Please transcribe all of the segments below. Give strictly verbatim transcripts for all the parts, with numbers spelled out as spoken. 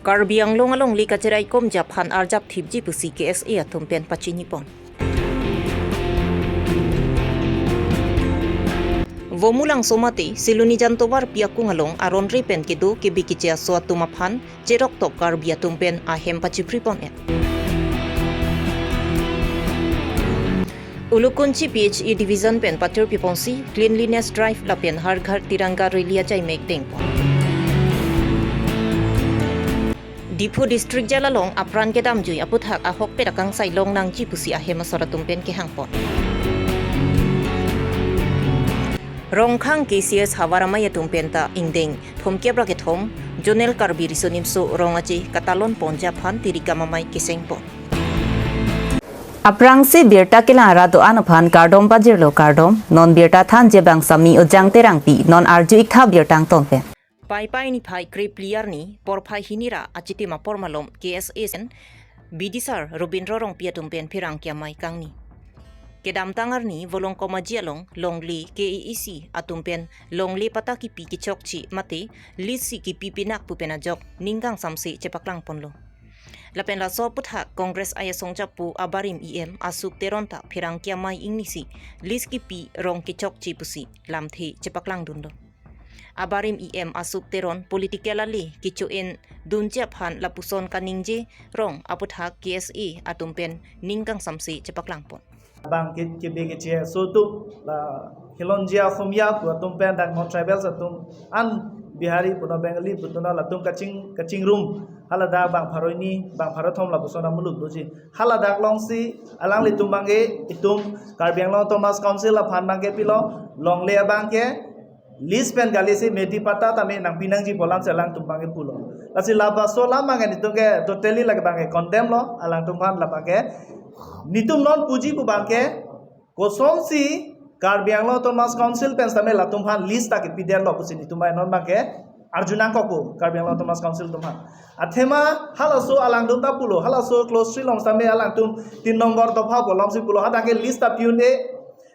Karbi Anglong alongle kacheraikomji aphan arjap thipji pusi K S A atum pen pachinipon. Vomulangso mate Silonijan tovarpi akung along aron re pen kedo kebi keche aso atum aphan cheroktok Karbi atum pen ahem pachipripon-et. Ulukunchi P H E Division pen pathurpiponsi Cleanliness Drive lapen Har Ghar Tiranga Rally ajai mek dengpon. Diphu District Jail along apran kedamjui aputhak ahokpet akangsai longnangji pusi ahem asor atum pen kehangpon. Rongkhang K C S havar amei atum penta ingdeng thomkep ra kethom Zonal Karbi Riso Nimso Rong Aje katalonponji aphan tirikam amei kesengpon. Aphrangsi birta kelang ra do-an aphan kardom pajirlo kardom, non birta thanji abang Sami Ojang Terangpi, non arju-iktha birta angton pen. Paipai niphai krephli arni porphai hini ra achitim apor malom K S A sen Bidisar Robindro Rongpi atum pen pherangke amei kangni. Kedamtang arni Volongkom Aji along longle K A A C atum pen longle patta kipi kechokche mate lease si kipi pinak pu pen ajok ning kangsamse chepaklangponlo. Lapen laso aputhak Congress ayasong japu abarim E M Ashok Teron ta pherangke amei ingnisi lease kipi rong kechokche pusi lamthe chepaklangdunlo. Abarim E M Ashok Teron political ale kecho-en dunji aphan lapuson kaningje rong aputhak K S A atum pen ning kangsamse chepaklangpon. Bang ke kebe keche aso atum la Khilonjia Khumya pu atum pen dak non tribals atum an Bihari puno Bengali putuno latum kaching kachingrum haladak bang pharo hini bang pharo thom lapuson amuluk doji haladak alongsi alanglitum bang ke itum Karbi Anglong Autonomous Council aphan bang ke pilo longle abang ke lease pen kalisi medi patta tame nangpinangji pu alam si alangtum bang ke pulo. Lasi lapuson alam bang ke nitum ke totally lake bang ke condemn lo alangtum aphan labang ke nitum non puji pu bang ke kosonsi Karbi Anglong Autonomous Council pen sitame latum aphan lease ta kepidetlo pusi nitum bang non bang ke arjunangkok pu Karbi Anglong Autonomous Council atum aphan. Athema halaso alangtum ta pulo, halaso clause three along sitame alangtum tin nombor dopha pu alam si pulo, hadak ke lease ta pi-un-e,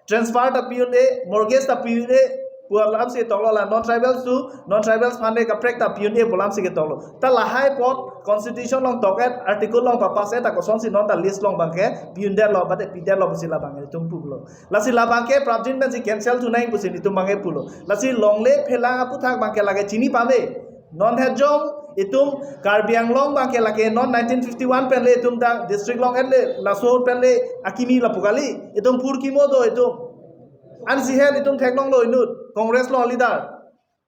transfer ta pi-un-e, mortgage ta pi-un-e pu alam si toklo, la non tribals to non tribals aphan le kaprek ta pi-un-e pu alam si ketoklo. Ta lahai apot constitution along tok-et article along papass-et ta kosonsi non ta lease along bang ke pi-undetlo, bade pidetlo pusi labang ke itum pulo. Lasi labang ke prapjin pensi cancel thunang pusi nitum bang ke pulo. Lasi longle phelang aputhak bang ke lake chini pame. Non hejong itum Karbi Anglong bang ke lake non nineteen fifty-one pen le itum dak district long-et le laso pen le akimi lapu kali. Itum phurkimo do itum. Ansi het itum theklonglo inut Congress along leader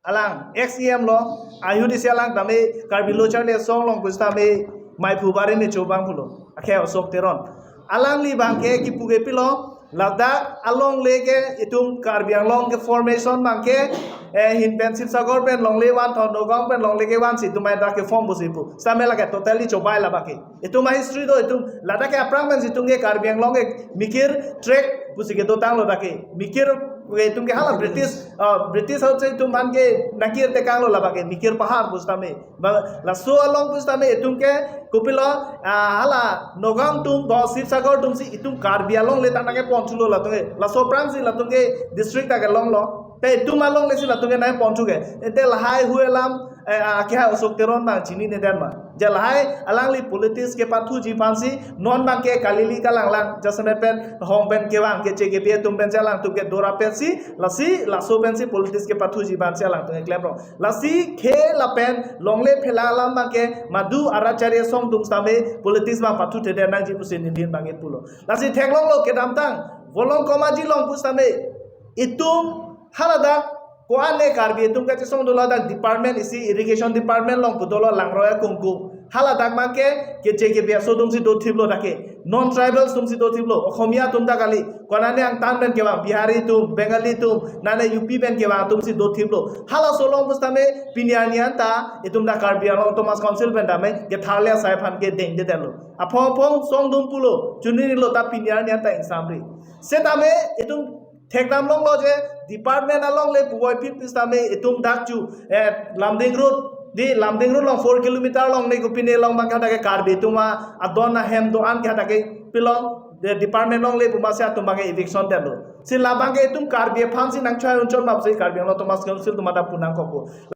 alang ex E M lo, ahut isi alang tame Karbi Lo Charli Asong along pusitame maiphu barim echo bang pulo. Akhei Ashok Teron. Alangli bang ke kipu ke pilo, ladak alongle ke itum Karbi Anglong ke formation bang ke, eh, hin pen Sibsagar pen longle van, thon Nagaon pen longle ke vansi itum dak ke form pusi pu. Sitame lake totally chobai labang ke. Itum a history do itum ladak ke aphrang pensi itum ke Karbi Anglong ke Mikir Tract pusi kedotanglo dak ke. Mikir ke itum ke hala British, ah, British ahut si itum aphan ke nangkir tekanglo labang ke Mikir Pahar pusitame. Ba, laso along pusitame itum ke kopilo, ah, hala Nagaon atum ba Sibsagar atum si itum Karbi alongle ta nangkeponthulo latum ke. Laso aphrangsi latum ke district ta kelonglo. Te itum alongle si latum ke nangkeponthu ke. Ente lahai hui alam, eh, ah, akhei Ashok Teron bang chinine den ma. Je lahai alangli politics kepathuji aphansi non bang ke kalili kalanglang jasemet pen hong pen kevang keche kebi atum pensi alangtum ke dorapetsi lasi laso pensi politics kepathuji aphansi alangtum ke klemrong. Lasi khei lapen longle phelang alam bang ke madu arat chari asong atum sitame politics bang pathuthedet nangji pusi nelitum bang ke pulo. Lasi theklonglo kedamtang Volongkom Aji along pusitame itum haladak ko-an le Karbi atum kachesong dolo, dak department isi irrigation department along pu dolo Langroi akungkung. Haladak bang ke keche kebi aso atum si dothiplo dak ke. Non tribals atum si dothiplo. Okhomia atum ta kali. Konane angtan pen kevang, Bihari atum, Bengali atum, nane U P pen kevang atum si dothiplo. Halaso along pusitame pini arni anta itum dak Karbi Anglong Autonomous Council pen tame ketharle asai aphan ke dengdetlo. Aphong aphong songdun pulo, chunini lo ta pini arni anta ingsamri. Setame itum thekdam longlo je department alongle puvoiphit pusitame itum dak chu, eh, Lumding Road, di Lumding Road along four kilometer along ne kopine along bang ke hadak ke Karbi atum adon ahem do-an ke hadak ke pilong, de department alongle pu masi atum bang ke eviction detlo. Si labang ke itum Karbi aphansi nangchoi unchon mapsi Karbi Anglong Autonomous Council atum ta punangkokpo.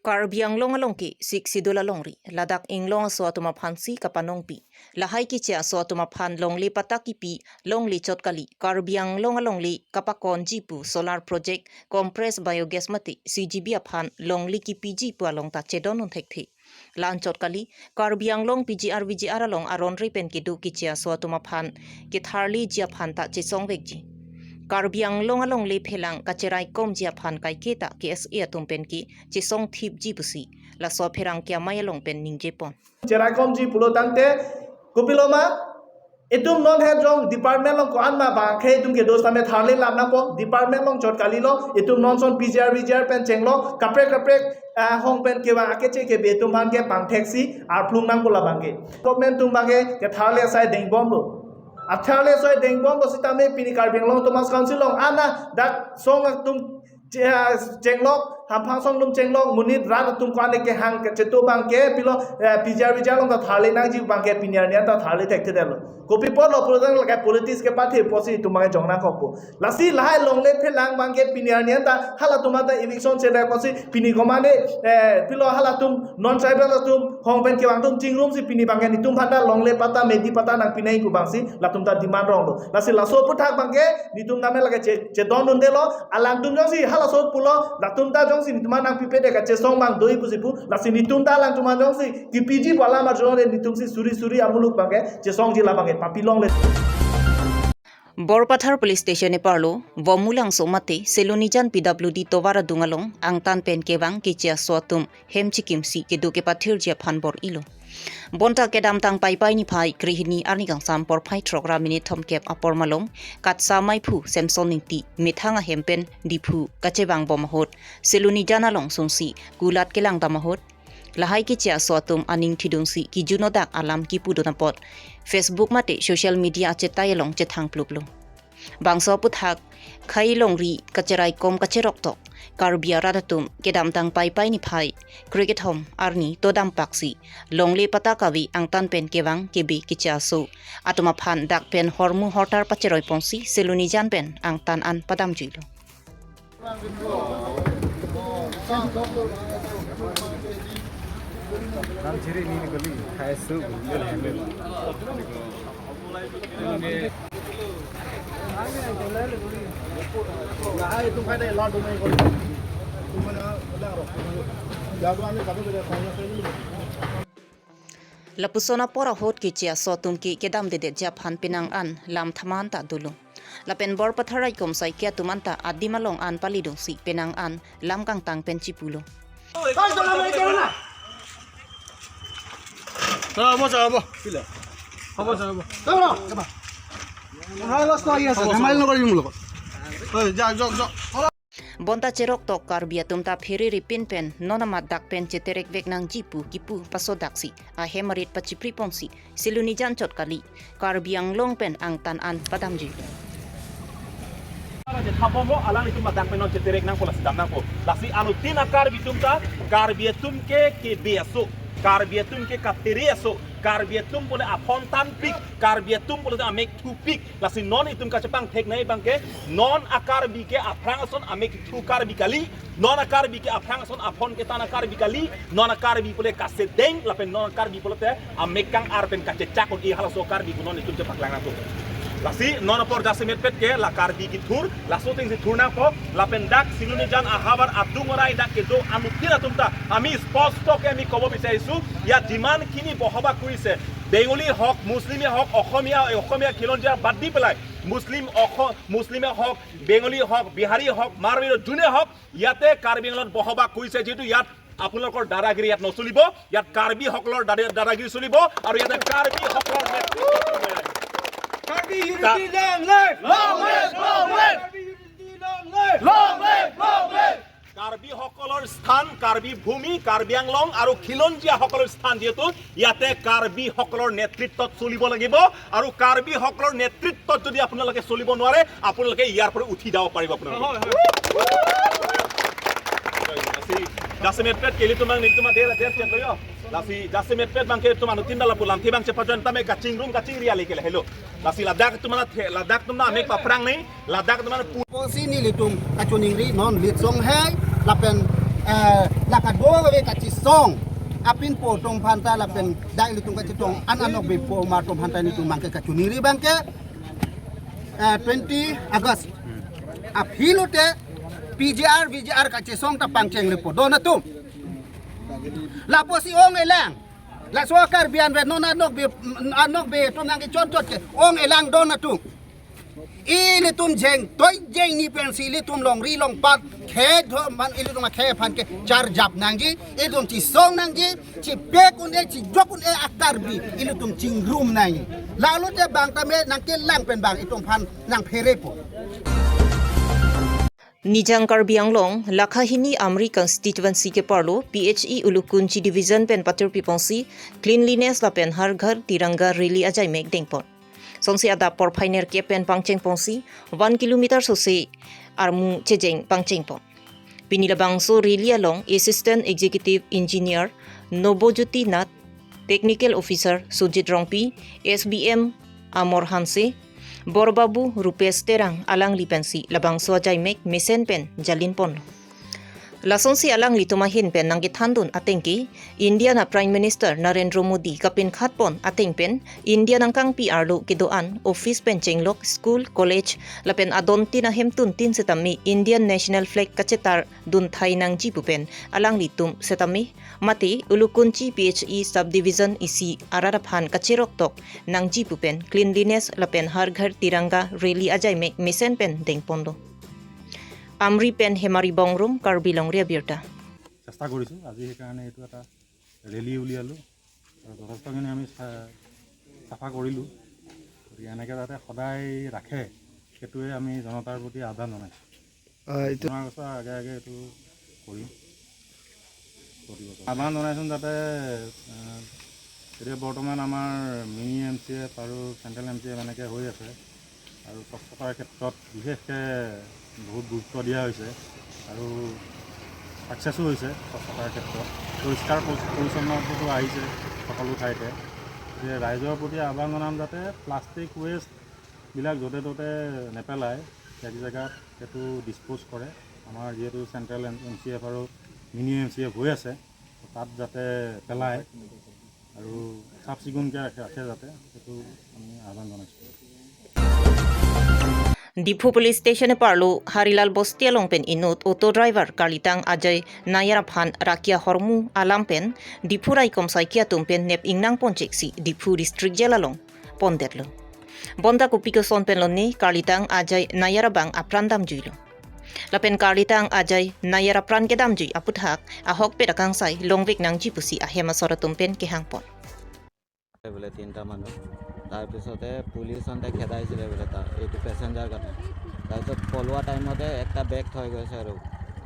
Karbi Anglong along ke Sixth Schedule alongri, ladak inglong aso atum aphansi kapanongpi. Lahai keche aso atum aphan longle patta kipi, longle chot kali, Karbi Anglong alongle kapakonji pu solar project, compressed biogas mate C G B aphan longle kipiji pu along ta chedondun thekthe. La-an chot kali, Karbi Anglong P G R V G R along aron re pen kedo keche aso atum aphan ketharleji aphan ta chesongvekji. Karbi Anglong alongle phelang kacheraikomji aphan kaike ta K S A atum pen ke chesongthipji pusi laso pherangke amei along pen ningjepon. Cheraikomji pulo tangte, kopiloma, itum non het jong department along ko-an ma bang ke itum kedo sitame tharle lam nangpo, department along chot kalilo, itum non ason P G R V G R pen chenglok, kaprek kaprek, ah, hong pen kevang akeche kebe itum aphan ke pangtheksi arphlung nangpo labang ke. Government atum abang ke ketharle asai dengbomlo. Atharle asai dengbomlo sitame pini Karbi Anglong Autonomous Council along ana dak song atum che-, ah, chenglok, hamphang song atum chenglok, monit rat atum ko-an kehang kechetu abang ke pilo, eh, P G R V G R along ta tharle nangji abang ke pini arni an ta tharle thekthedetlo. Kopi apotlo pulo tangte lake politics kepathe apotsi itum abang ke jong nangkokpo. Lasi lahai longle phelang abang ke pini arni an ta halatum anta eviction chedai apotsi pini komane, eh, pilo halatum non tribal atum hong pen kevang atum chingrumsi pini abang ke netum aphan ta longle patta medi patta nangpinai pu abangsi latum ta demand ronglo. Lasi laso aphuthak abang ke netum tame lake che-, chedondundelo, alangtum jongsi halaso pulo, latum ta jongsi netum aphan nangpipedet kachesong abang do-i pusi pu, lasi netum ta alangtum aphan jongsi kipiji pu alam arjulo le netumsi suri suri amuluk abang ke chesongji labang ke papilongle. Borpathar Police Station eparlo, Vomulangso mate, Silonijan P W D tovar adung along, angtan pen kevang keche aso atum hem chikimsi kedo kepathirji aphan bor-ilo. Bonta kedamtang Paipai niphai krehini arni kangsam porphai throk ra minit thomkep apor malom, Katsa Maiphu Samson Ingti methang ahem pen Diphu kachevangbom ahut, Silonijan along sungsi kulat kelangdam ahut, lahai keche aso atum aning thidunsi kijuno dak alam kipudun apot Facebook mate social media achetai along chethang pluplo. Bangso aphuthak, khei longri kacheraikom kacheroktok Karbi arat atum kedamtang Paipai niphai krekethom arni todam paksi longle patta kave angtan pen kevang kebe keche aso atum aphan dak pen hormu hortar pacheroiponsi Silonijan pen angtan an padamjuilo. Lapuson apor ahut keche aso atum ke kedamdedetji aphan penang an lam thaman ta dolo. Lapen Borpathar raikom saike atum anta adim along an palidungsi penang an lam kangtang pen chipulo. Bonta cheroktok Karbi atum ta phere ripin pen non amat dak pen cheterekvek nangji pu kipu pasodaksi ahem arit pachipriponsi Silonijan chot kali Karbi Anglong pen angtan an padamji. Alang itum adak pen non cheterek nangpo, lasi dam nangpo. Lasi anuttin a-Karbi atum ta Karbi atum ke kebe aso, Karbi atum ke katere aso, Karbi atum pule aphon tanpik, Karbi atum pule amek thupik. Lasi non itum kachepangtheknei abang ke, non a-Karbi ke aphrang ason amek thu Karbi kali, non a-Karbi ke aphrang ason aphon ketan a-Karbi kali, non a-Karbi pule kasedeng, lapen non a-Karbi pulote amek kang-ar pen kachechak un-e halaso Karbi pu non itum chepaklang nangpo. Lasi non apor jasemetpet ke la Karbi kethur, laso atengsi thur nangpo, lapen dak Silonijan ahavar adung arai dak kedo anuttin atum ta, ami sposto ke ami kobo bisarisu, ya demand kini bohoba kurise, Bengali hok, Muslim hok, Okhomia, Okhomia khilonjia bad di pelai, Muslim okho-, Muslim hok, Bengali hok, Bihari hok, Marwari hok, june hok, ইয়াতে কাৰ্বি আংলঙত বসবাস কৰিছে, যিহেতু ইয়াত আপোনালোকৰ দাদাগিৰি ইয়াত নচলিব, ইয়াত কাৰ্বিসকলৰ দাদা-, দাদাগিৰি চলিব আৰু ইয়াতে কাৰ্বিসকলৰ নেতৃত্ব চলিব। Karbi unity, long live! Long live! Long live! Karbi unity, long live! Long live! Long live! Long live! কাৰ্বিসকলৰ স্থান, কাৰ্বি ভূমি, কাৰ্বি আংলং আৰু খিলঞ্জীয়াসকলৰ স্থান, যিহেতু ইয়াতে কাৰ্বিসকলৰ নেতৃত্বত চলিব লাগিব আৰু কাৰ্বিসকলৰ নেতৃত্বত যদি আপোনালোকে চলিব নোৱাৰে, আপোনালোকে ইয়াৰ পৰা উঠি যাব পাৰিব আপোনালোকে। হয়, হয়। Lasi jasemetpet ke ilitum abang netum adet adet chetlo yo. Lasi jasemetpet abang ke itum anuttin ta lapu lamthe abang chepajon tame kachingrum kachingri ale ke lahelo. Lasi ladak itum la the-, ladak itum na amek paprangnei, ladak itum na pu- Pusi nelitum kachiningri non litsong hei lapen, Eh, la kadokave kachesong apin po atum aphanta lapen dak ilitum kachetong an anokbepo atum aphanta nelitum abangke kachiningri abangke, eh, twenty August aphi lote P G R, V G R kachesong ta pangcheng lepo don atum. Lapusi ong-elang. Laso Karbi anvet non anokbe, anokbe atum nangkechonchot ke ong-elang don atum. Ilitum jeng toi jeng ni pensi ilitum longri longpat khei do man ilitum akhei aphan kecharjap nangji, ilitum chesong nangji, chepek un-e, chejok un-e a-Karbi ilitum chingrum nangji. Lalote bang tame nangkelang pen bang itum aphan nangpherepo. Nijang Karbi Anglong, Lakhahini Amri Constituency keparlo, P H E Ulukunchi Division pen patirpi ponsi, cleanliness lapen Har Ghar Tiranga rally ajaimek dengpon. Sonsi adap porphai nerkep pen pangcheng ponsi, one kilometer sose armu chejeng pangcheng pon. Pini labangso rally along Assistant Executive Engineer Nobojyoti Nath, Technical Officer Sujit Rongpi, S B M Amor Hanse, Borbabu Rupesh Terang alangli pensi labangso ajaimek mesen pen jalin pon. Lasonsi alanglitum ahin pen nangkethandun atengke, India a-Prime Minister Narendra Modi kapinkhat pon ateng pen, India nangkangpi arlo kedo-an, office pen chenglok, school, college, lapen adon tin ahemtun tin setame Indian National Flag kachetar dunthai nangji pu pen alanglitum setame, mate Ulukunchi P H E Subdivision isi arat aphan kacheroktok nangji pu pen cleanliness lapen Har Ghar Tiranga rally ajaimek mesen pen dengponlo. Amri pen Hemari Bongrung, Karbi Longri Abirta. চেষ্টা কৰিছোঁ। আজি সেইকাৰণে এইটো এটা ৰেলী উলিয়ালোঁ আৰু যথেষ্টখিনি আমি চা-, চাফা কৰিলোঁ। গতিকে এনেকৈ যাতে সদায় ৰাখে, সেইটোৱে আমি জনতাৰ প্ৰতি আহ্বান জনাইছোঁ। আহ, এইটো আপোনাৰ কথা আগে আগে এইটো কৰিম। আহ্বান জনাইছোঁ যাতে, আহ, এতিয়া বৰ্তমান আমাৰ মিনি এম চি এফ আৰু চেণ্ট্ৰেল এম চি এফ এনেকৈ হৈ আছে আৰু স্বচ্ছতাৰ ক্ষেত্ৰত বিশেষকৈ বহুত গুৰুত্ব দিয়া হৈছে আৰু ছাকচেছো হৈছে স্বচ্ছতাৰ ক্ষেত্ৰত। পৰিষ্কাৰ পৰি-, পৰিচ্ছন্নতাটো আহিছে সকলো ঠাইতে। গতিকে ৰাইজৰ প্ৰতি আহ্বান জনাম যাতে প্লাষ্টিক ৱেষ্টবিলাক য'তে ত'তে নেপেলায়, এক জেগাত সেইটো ডিছপ'জ কৰে। আমাৰ যিহেতু চেণ্ট্ৰেল এম চি এফ আৰু মিনি এম চি এফ হৈ আছে, তাত যাতে পেলায় আৰু চাফ চিকুণকৈ ৰাখে, ৰাখে যাতে, সেইটো আমি আহ্বান জনাইছোঁ। Diphu Police Station keparlo Harilal Bosti along pen inut auto driver karlitang Ajay Nayar aphan rakia hormu alam pen Diphu raikom saiki atum pen nep ingnang ponchek si Diphu District Jail along pondetlo. Bonta kopi koson pen lone karlitang Ajay Nayar abang apran damjuilo. Lapen karlitang Ajay Nayar apran kedamjui aputhak ahokpet akangsai longvek nangji pusi ahem asor atum pen kehangpon. বোলে তিনিটা মানুহ। তাৰপিছতে পুলিচহঁতে খেদাইছিলে বোলে তাৰ এইটো পেচেঞ্জাৰ কাৰণে। তাৰপিছত পলোৱা টাইমতে একটা বেগ থৈ গৈছে আৰু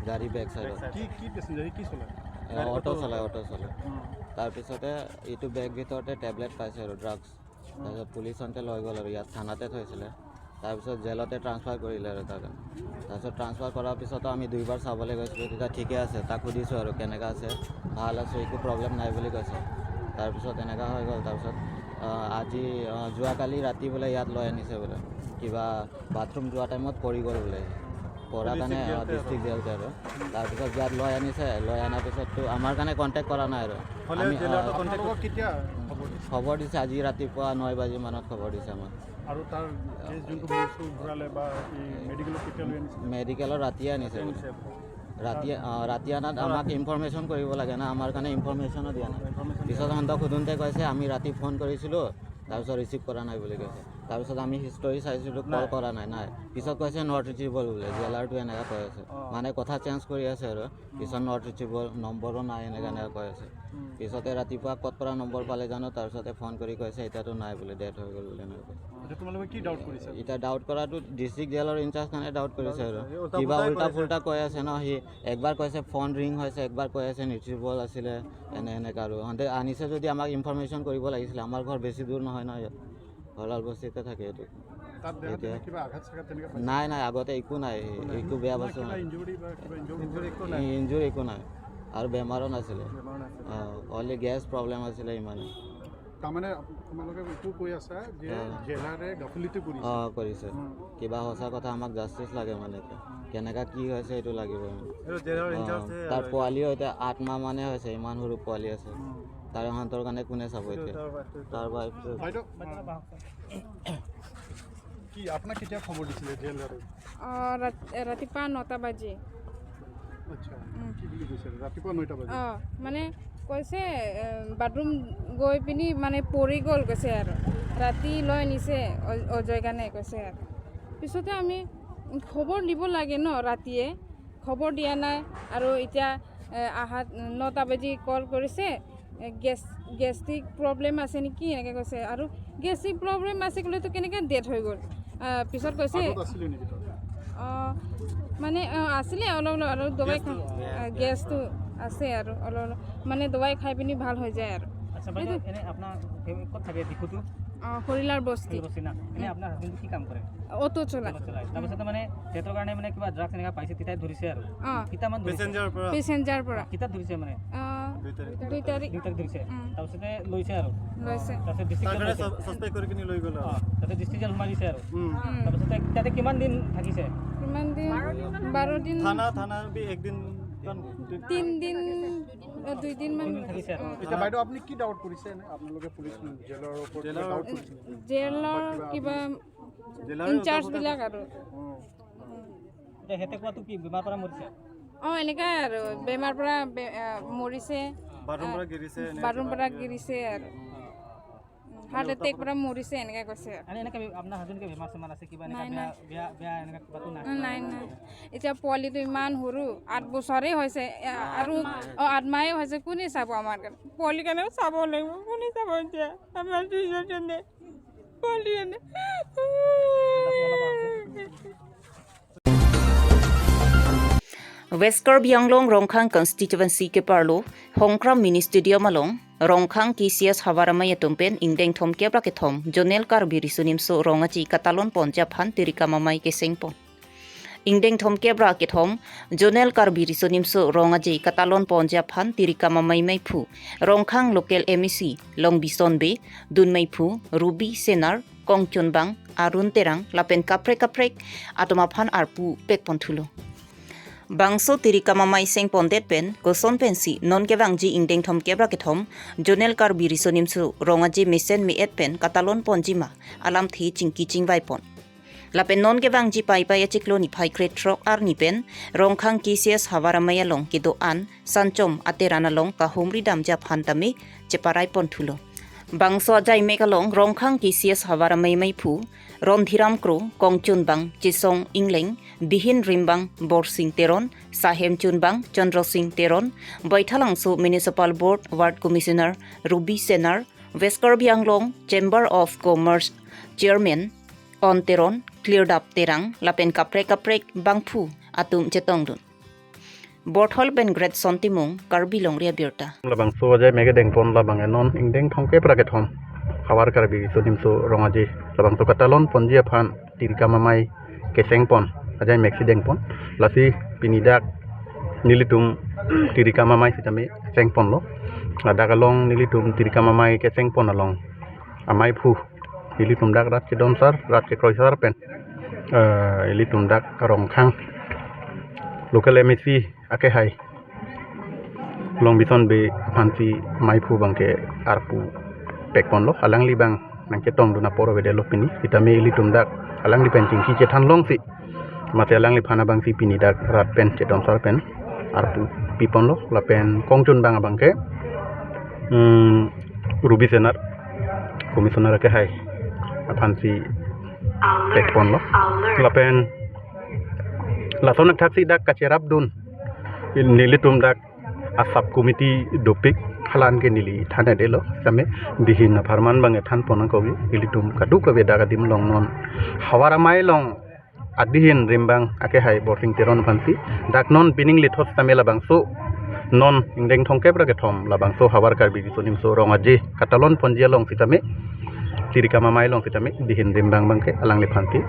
গাড়ী বেক চাইডত। কি, কি পেচেঞ্জাৰ? কি চলাই? এ, অটো চলাই, অটো চলাই। উম। তাৰপিছতে এইটো বেগ ভিতৰতে টেবলেট পাইছে আৰু ড্ৰাগছ। তাৰপিছত পুলিচহঁতে লৈ গ'ল আৰু ইয়াত থানাতে থৈছিলে। তাৰপিছত জেলতে ট্ৰান্সফাৰ কৰিলে আৰু তাক। তাৰপিছত ট্ৰান্সফাৰ কৰাৰ পিছতো আমি দুইবাৰ চাবলৈ গৈছিলোঁ, তেতিয়া ঠিকে আছে, তাক সুধিছোঁ আৰু কেনেকা আছে, ভাল আছে, একো প্ৰব্লেম নাই বুলি কৈছে। তাৰপিছত এনেকা হৈ গ'ল। তাৰপিছত, আহ, আজি, আহ, যোৱাকালি ৰাতি বোলে ইয়াত লৈ আনিছে বোলে, কিবা বাথৰুম যোৱা টাইমত পৰি গ'ল বোলে, পৰা কাৰণে, আহ, ডিষ্ট্ৰিক্ট জেলতে আৰু। তাৰপিছত ইয়াত লৈ আনিছে, লৈ অনাৰ পিছততো আমাৰ কাৰণে কণ্টেক্ট কৰা নাই আৰু। হ'লে আমি, জেলত আহ, আপোনালোকক কেতিয়া খবৰ দিছে? খবৰ দিছে আজি ৰাতিপুৱা নয় বাজি মানত খবৰ দিছে আমাক। আৰু তাৰ কেছ যোনটো মূৰ চুৰ ঘূৰালে বা এই মেডিকেলত কেতিয়া লৈ আনিছে? মেডিকেলত ৰাতিয়ে আনিছে বোলে। আনিছে। ৰাতি, আহ, ৰাতি অনাত আমাক ইনফৰমেশ্যন কৰিব লাগে না, আমাৰ কাৰণে ইনফৰমেশ্যনো দিয়া নাই। ইনফৰমেশ্যন দিয়া পিছত নাই। সিহঁতক সোধোঁতে কৈছে, "আমি ৰাতি ফোন কৰিছিলোঁ, তাৰপিছত ৰিচিভ কৰা নাই" বুলি কৈছে। তাৰপিছত আমি হিষ্টৰী চাইছিলোঁ, কল নাই। কৰা নাই, নাই। পিছত কৈছে, "নট ৰিচেবল" বোলে, জেলাৰটো এনেকা কৈ আছে। অ। মানে কথা চেঞ্জ কৰি আছে আৰু। উম। পিছত নট ৰিচেবল, নম্বৰো নাই, এনেকা, উম। এনেকা কৈ আছে। উম। পিছতে ৰাতিপুৱা ক'ত পৰা নম্বৰ পালে জানো, তাৰপিছতে ফোন কৰি কৈছে, "এতিয়াতো নাই" বোলে, "ডেথ হৈ গ'ল" বোলে, এনেকে কৈছে। এতিয়া তোমালোকে কি ডাউট কৰিছা? এতিয়া ডাউট কৰাটো ডিষ্ট্ৰিক্ট জেলৰ ইনচাৰ্জ কাৰণে ডাউট কৰিছে আৰু। এই উল্টা কিবা পুল্টাই উল্টা কৰিছে। পুল্টা কৈ আছে ন, সি একবাৰ কৈছে ফোন ৰিং হৈছে, একবাৰ কৈ আছে ৰিচিভেবল আছিলে, এনে এনেকা আৰু। সিহঁতে আনিছে যদি আমাক ইনফৰমেশ্যন কৰিব লাগিছিলে, আমাৰ ঘৰ বেছি দূৰ নহয় ন ইয়াত, হলাল বস্তিতে থাকে এইটো। তাত দেহত এতিয়া কিবা আঘাত চাঘাত তেনেকুৱা পাইছে? নাই, নাই, আগতে একো নাই, একো নাই। একো বেয়া বস্তু কিবা নাই। ইঞ্জুৰি বা কিবা ইঞ্জুৰি? ইঞ্জুৰি একো নাই। ইঞ্জুৰি একো নাই। আৰু বেমাৰো নাছিলে। বেমাৰ নাছিলে। অ, অনলি গেছ প্ৰব্লেম আছিলে ইমানে। তাৰমানে আপ-, তোমালোকে এইটো কৈ আছা যে অ। জেলাৰে গাফিলতি কৰিছে। অ, কৰিছে। উম। কিবা সঁচা কথা আমাক জাষ্টিচ লাগে মানে এতিয়া। উম। কেনেকা কি হৈছে এইটো লাগিবই মানে। এইটো জেলৰ অ, ইনচাৰ্জ হে তাৰ আৰু। পোৱালিও এতিয়া আঠ মাহ মানে হৈছে, ইমান সৰু পোৱালি আছে। উম। তাৰ ইহঁতৰ কাৰণে কোনে চাব এইটো এতিয়া? তাৰ ৱাইফটো। তাৰ ৱাইফটো। বাইদেউ, কি আপোনাক কেতিয়া খবৰ দিছিলে জেলাৰে? অ, ৰাত-, ৰাতিপুৱা নটা বাজি। আচ্ছা, উম। কি বুলি কৈছে? ৰাতিপুৱা নটা বাজি? অ, মানে কৈছে, এ, বাথৰুম গৈ পিনি মানে পৰি গ'ল কৈছে আৰু। ৰাতি লৈ নিছে অ-, অজয় খানে কৈছে আৰু। পিছতে আমি খবৰ দিব লাগে ন ৰাতিয়ে, খবৰ দিয়া নাই আৰু এতিয়া, এ, আহাত নটা বাজি কল কৰিছে। এ, গেছ-, গেষ্ট্ৰিক প্ৰব্লেম আছে নেকি এনেকে কৈছে। আৰু গেষ্ট্ৰিক প্ৰব্লেম আছে ক'লেতো কেনেকে ডেথ হৈ গ'ল? আ, পিছত কৈছে আগত আছিলে নেকি তাত? অ, মানে, অ, আছিলে অলপ অলপ আৰু দৱাই খাই, গেছটো, আ, গেছটো আছে আৰু অলপ অলপ, মানে দৱাই খাই পিনি ভাল হৈ যায় আৰু। আচ্ছা, বাইদেউ, সেইটো এনে আপোনাৰ ফেমিলি ক'ত থাকে? ডিফুটো? অ, খৰিলাৰ বস্তি। খৰিলাৰ বস্তি না? এনে উম। আপোনাৰ হাজবেণ্ডে কি কাম কৰে? অটো চলাই। অটো চলাই। তাৰপিছতে মানে সিহঁতৰ কাৰণে মানে কিবা ড্ৰাগছ এনেকা পাইছে, তেতিয়াই ধৰিছে আৰু। অ। কেইটামান ধৰিছে? পেচেঞ্জাৰৰ পৰা। পেচেঞ্জাৰৰ পৰা। কেইটাত ধৰিছে মানে? অ, দুই তাৰিখ। দুই তাৰিখ। দুই তাৰিখ ধৰিছে। উম। তাৰপিছতে লৈছে আৰু। লৈছে। তাৰপিছত তাৰ ডিষ্ট্ৰিক্ট জেল কাৰণে লৈছে। ছাছ-, ছাছপেক্ট কৰি কিনি লৈ গ'ল আৰু। অ, তাতে ডিষ্ট্ৰিক্ট জেল সোমাই দিছে আৰু। উম। উম। তাৰপিছতে তাতে কিমান দিন থাকিছে? কিমান দিন? বাৰ দিন। থানা, থানা বি এক দিন, তিন দিন, এ, দুই দিন মান। দুই দিন থাকিছে আৰু। অ। এতিয়া বাইদেউ, আপুনি কি ডাউট কৰিছে এনে? আপোনালোকে পুলিচ জেলৰ ওপৰত কিবা জেলৰ ডাউট কৰিছে নেকি? জেলৰ বা কিবা কিবা আপুনি জেলৰ ইনচাৰ্জ বিলাক আৰু। অ। এতিয়া সিহঁতে কোৱাটো কি, বেমাৰ পৰা মৰিছে? অ, এনেকাই আৰু, বেমাৰ পৰা বে-, আ, মৰিছে। বাথৰুম পৰা আ, গিৰিছে, এনে বাথৰুম কিবা পৰা কিবি। গিৰিছে আৰু। উম। উম, মানে হাৰ্ট উত্তৰ এটেক পৰা মৰিছে, এনেকে কৈছে। আৰে, এনেকে বে-, আপোনাৰ হাজবেণ্ড কিবা বেমাৰ চেমাৰ আছে, কিবা এনেকা নাই, বেয়া, নাই। বেয়া, বেয়া এনেকা কিবাটো নাই? উম, নাই, নাই। এতিয়া পোৱালিটো ইমান সৰু, আঠ বছৰে হৈছে, এ, আৰু, অ, আঠ মাহে হৈছে, কোনে চাব আমাৰ কাৰণে? পোৱালি কাৰণেও চাব লাগিব, কোনে চাব এতিয়া? আমাৰ দুইজনে। West Karbi Anglong Rongkhang constituency keparlo Hongkram Mini Stadium along Rongkhang K C S Havar Amei atum pen ingdeng thomkep ra kethom Zonal Karbi Riso Nimso Rong Aje katalon ponji aphan Tirikam Amei keseng pon. Ingdeng thomkep ra kethom Zonal Karbi Riso Nimso Rong Aje katalon ponji aphan Tirikam Amei meiphu Rongkhang local M A C Longbison Bey, dun meiphu Ruby Senar, Kongchunbang Arun Terang lapen kaprek kaprek atum aphan arpu pek pon thulo. Bangso Tirikam Amei seng pondet pen koson pensi non kevangji ingdeng thomkep ra kethom Zonal Karbi Riso Nimso Rong Aje mesen me-et pen katalon ponji ma alamthe chingki chingvai pon. Lapen non kevangji Paipai achiklo niphai krethrok arni pen Rongkhang K C S Havar Amei along kedo-an Sanchom ateran along kahumri damji aphan tame cheparai pon thulo. Bangso ajaimek along Rongkhang K C S Havar Amei meiphu Rondhiram Kro, Kongchunbang Chesong Ingleng, Dihin Rimbang Borsing Teron, Sahem Chunbang Chandra Sing Teron, Baithalangso Municipal Board Ward Commissioner Ruby Senar, West Karbi Anglong Chamber of Commerce Chairman On Teron, Klirdap Terang lapen kaprek kaprek bangphu atum chetongdun. Borthol pen Great Son Timung, Karbi Longri Abirta. Labangso ajaimek kedeng pon labang non ingdeng thomkep ra kethom Havar Karbi Riso Nimso Rong Aje labangso katalon ponji aphan Tirikam Amei keseng pon, ajaimeksi deng pon. Lasi pini dak nelitum Tirikam Amei sitame seng ponlo. Ladak along nelitum Tirikam Amei keseng pon along ameiphu ilitum dak rat kedon sar, rat kekroi sar pen, eh, ilitum dak Rongkhang local M A C akehai Longbison Bey aphansi meiphu abangke arpu pek ponlo. Alangli abang nangchetongdun apor avedetlo pini. Sitame ilitum dak alangli pen chingki chethan longsi mate alangliphan abangsi pini dak rat pen chedon sar pen arpu pi ponlo. Lapen Kongchunbang abangke, hmm, Ruby Senar, Commissioner akehai aphansi pek ponlo. Lapen lason athaksi dak kacherapdun nelitum dak a sub committee dopik halan ke neli than-edetlo. Sitame dihin apharman abang ethan pon nangkok, ilitum kadokave dak adim along non Havar Amei along adihin rimbang akehai Borsing Teron aphansi dak non pining lithot sitame labangso non ingdeng thomkep ra kethom labangso Havar Karbi Riso Nimso Rong Aje katalon ponji along sitame Tirikam Amei along sitame dihin rimbang abangke alangliphansi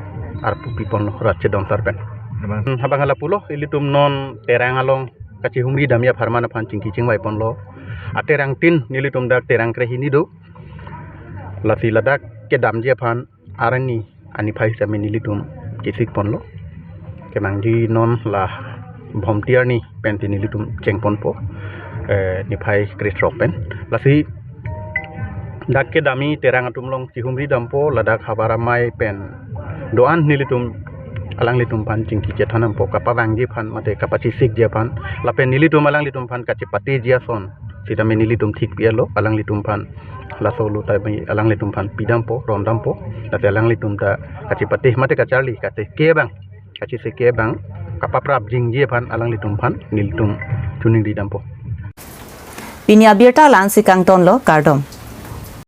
arpu pi ponlo rat chedon sar pen. Abang. Hmm, abang hala pulo, ilitum non Terang along kachihumri damji apharman aphan chingki chingvai ponlo. Aterang tin, nelitum dak Terang krehini do. Lasi ladak kedamji aphan arni aniphai sitame nelitum kesik ponlo. Kemangji non la Bhomti arni pensi nelitum chengponpo, eh, niphai krethrok pen. Lasi dak kedamji Terang atum along chihumri dampo, ladak havar amei pen do-an nelitum alanglitum aphan chingki chethan dampo, kapavangji aphan mate kapachesikji aphan, lapen nelitum alanglitum aphan kachepateji ason sitame nelitum thik pi-etlo, alanglitum aphan laso lo tame alanglitum aphan pidampo, rondampo, lasi alanglitum ta kachepate mate kacharli, kachesik abang, kachesik abang kapaprap jingji aphan alanglitum aphan nelitum choningri dampo. Pini abirta la-ansi kangtonlo, kardom.